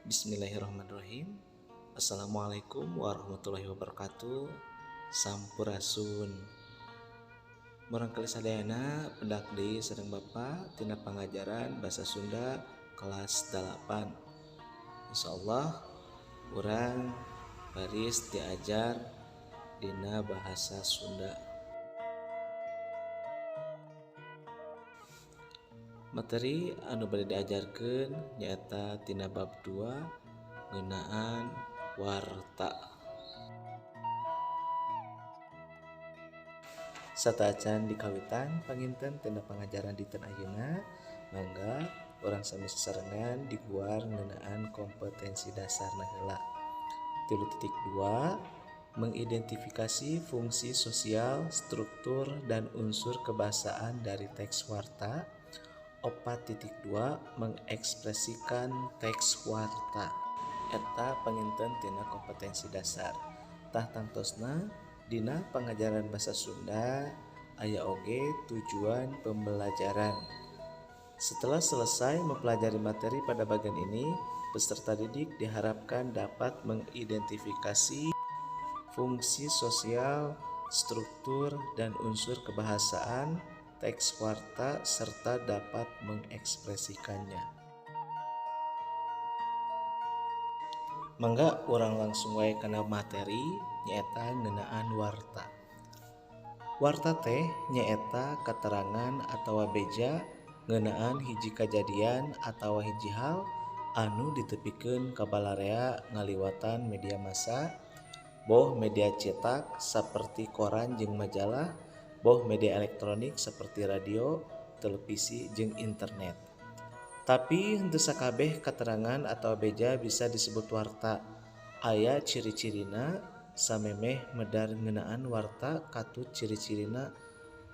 Bismillahirrahmanirrahim. Assalamualaikum warahmatullahi wabarakatuh. Sampurasun. Murangkalih sadayana, pendak deui sareng Bapak tina pangajaran Bahasa Sunda kelas 8. Insyaallah urang baris diajar dina bahasa Sunda. Materi anu bade diajarkeun nyaeta tina bab 2 ngeunaan warta. Sateuacan dikawitan panginten tina pangajaran dinten ayeuna, mangga urang sami sasarengan diguar ngeunaan kompetensi dasarna heula. 3.2 Mengidentifikasi fungsi sosial, struktur, dan unsur kebahasaan dari teks warta. 4.2 Mengekspresikan teks warta. Eta panginten tina kompetensi dasar. Tah, tangtosna dina pangajaran bahasa Sunda aya oge tujuan pembelajaran. Setelah selesai mempelajari materi pada bagian ini, peserta didik diharapkan dapat mengidentifikasi fungsi sosial, struktur, dan unsur kebahasaan teks warta serta dapat mengekspresikannya. Mangga urang langsung wae kana materi, nyaeta ngeunaan warta. Warta teh nyaeta keterangan atawa beja ngeunaan hiji kajadian atawa hiji hal anu ditepikeun ka balarea ngaliwatan media massa, boh media cetak seperti koran jeung majalah, boh media elektronik seperti radio, televisi, jeung internet. Tapi henteu sakabeh keterangan atau beja bisa disebut warta. Aya ciri-cirina. Samemeh medar ngeunaan warta katut ciri-cirina,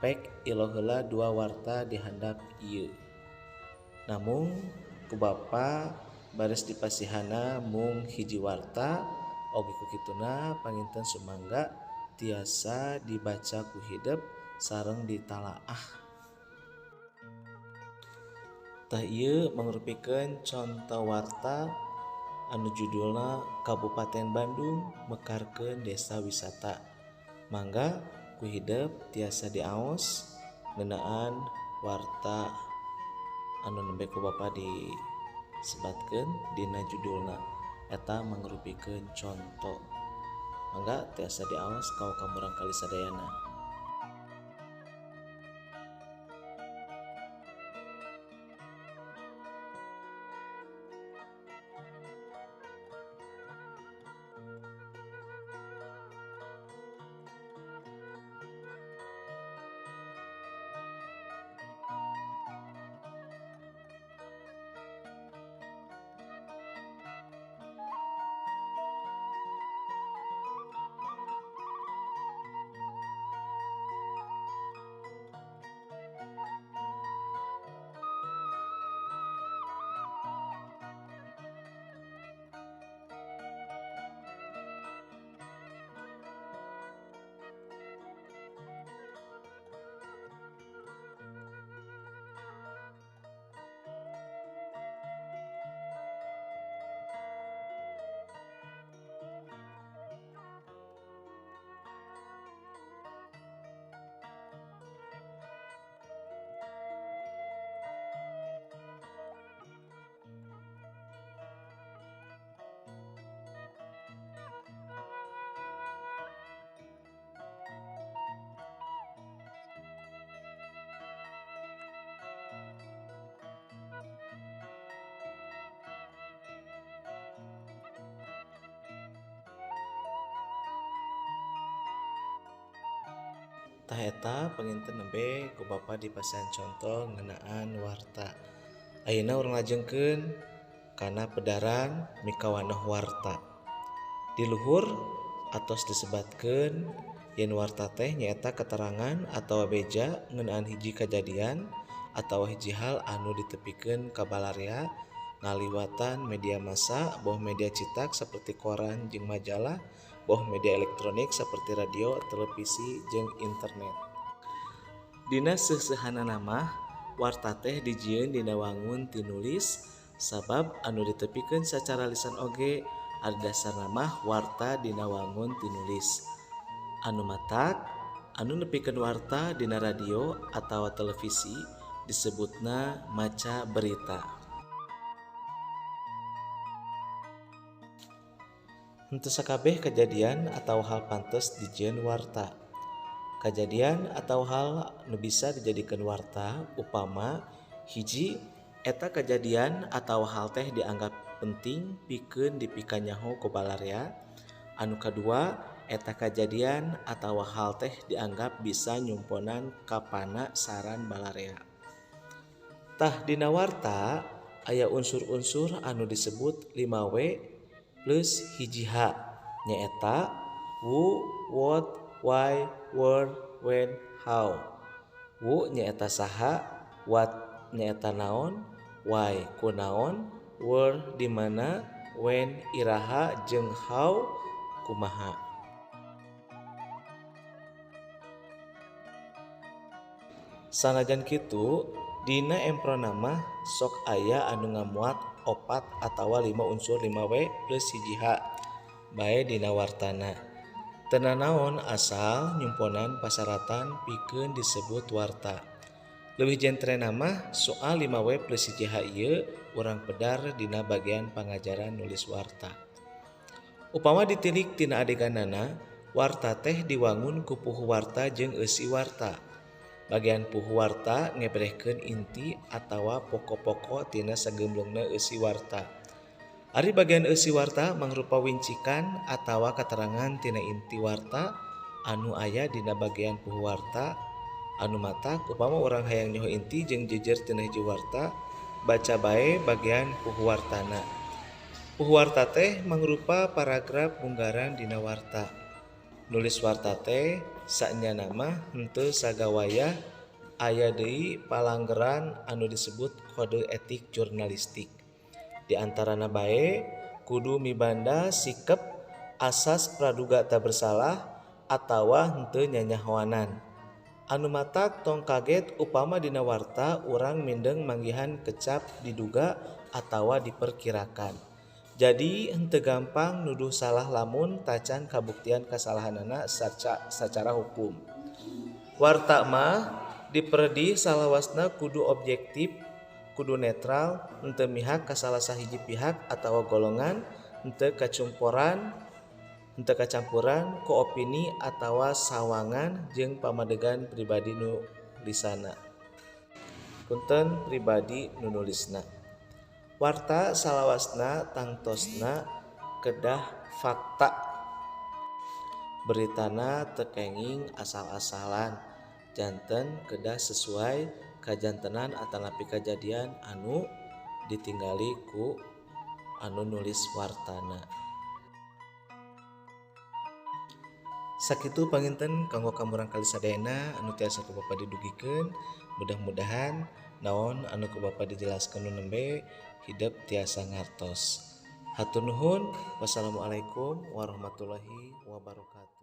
pek ilo heula dua warta di handap ieu. Namung ku Bapa baris dipasihana mung hiji warta oge, ku kituna panginten sumangga tiasa dibaca ku hidep sareng ditalaah. Tah, ieu mangrupikeun conto warta anu judulna Kabupaten Bandung Mekarkeun Desa Wisata. Mangga ku hidep tiasa diaos ngeunaan warta anu nembe ku Bapa disebatkeun dina judulna. Eta mangrupikeun conto. Mangga tiasa diaos ka murangkalih sadayana. Tah, eta panginten nembe ku Bapa dipasihan conto ngeunaan warta. Ayeuna urang lajengkeun kana pedaran mikawanoh warta. Di luhur atos disebatkeun yen warta teh nyaeta keterangan atawa beja ngeunaan hiji kajadian atawa hiji hal anu ditepikeun ka balarea ngaliwatan media massa, boh media cetak seperti koran jeung majalah, boh media elektronik seperti radio, televisi, jeung internet. Dina seuseuhanana mah warta teh dijieun dina wangun tinulis Sabab anu ditepikeun sacara lisan oge ari dasarna mah warta dina wangun tinulis. Anu matak anu nepikeun warta dina radio atawa televisi disebutna maca berita. Henteu sakabeh kajadian atawa hal pantes dijieun warta. Kajadian atau hal nu bisa dijadikeun warta upama hiji eta kajadian atawa hal teh dianggap penting pikeun dipikanyaho ku balarea. Anu kadua eta kajadian atawa hal teh dianggap bisa nyumponan kapana saran balarea. Tah dina warta aya unsur-unsur anu disebut 5W plus 1H nyaeta who, what, why, where, when, how. Who nyaeta saha, what nyaeta naon, why kunaon, where di mana, when iraha jeung how kumaha. Sanajan kitu dina emprona mah sok aya anu ngamuat 4 atawa 5 unsur 5W plus 1H bae dina wartana. Teu nanaon asal nyumponan pasaratan pikeun disebut warta. Leuwih jentrena mah soal 5W plus 1H ieu urang pedar dina bagian pangajaran nulis warta. Upama ditilik tina adeganana, warta teh diwangun ku puhu warta jeung eusi warta. Bagian puhu warta ngebrehkeun inti atawa pokok-pokok tina sagemblengna eusi warta. Ari bagian eusi warta mangrupa wincikan atawa katerangan tina inti warta anu aya dina bagian puhu warta. Anu matak upama urang hayang nyaho inti jeung jejer tina hiji warta, baca bae bagian puhu wartana. Puhu warta teh mangrupa paragraf munggaran dina warta. Nulis warta teh saenyana mah henteu sagawayah aya deui palanggeran anu disebut kode etik jurnalistik. Di antarana bae kudu mibanda sikep asas praduga tak bersalah atawa henteu nyanyahoanan. Anu matak tong kaget upama dina warta urang mindeng manggihan kecap diduga atawa diperkirakan. Jadi henteu gampang nuduh salah lamun tacan kabuktian kasalahanana sacara hukum. Warta mah diperedih salawasna kudu objektif, kudu netral, henteu mihak ka salah sahiji pihak atawa golongan, henteu kacampuran ku opini atawa sawangan jeung pamadegan pribadi nu lisana. Punten pribadi nu nulisna. Warta salawasna tangtosna kedah fakta. Beritana teu kenging asal-asalan, janten kedah sesuai kajantenan atanapi kajadian anu ditinggali ku anu nulis wartana. Sakitu panginten kanggo kamurang kali sadayana anu tiasa ku Bapa didugikeun. Mudah-mudahan naon anu ku Bapa dijelaskeun nu nembe hidep tiasa ngartos. Hatur nuhun. Wassalamualaikum warahmatullahi wabarakatuh.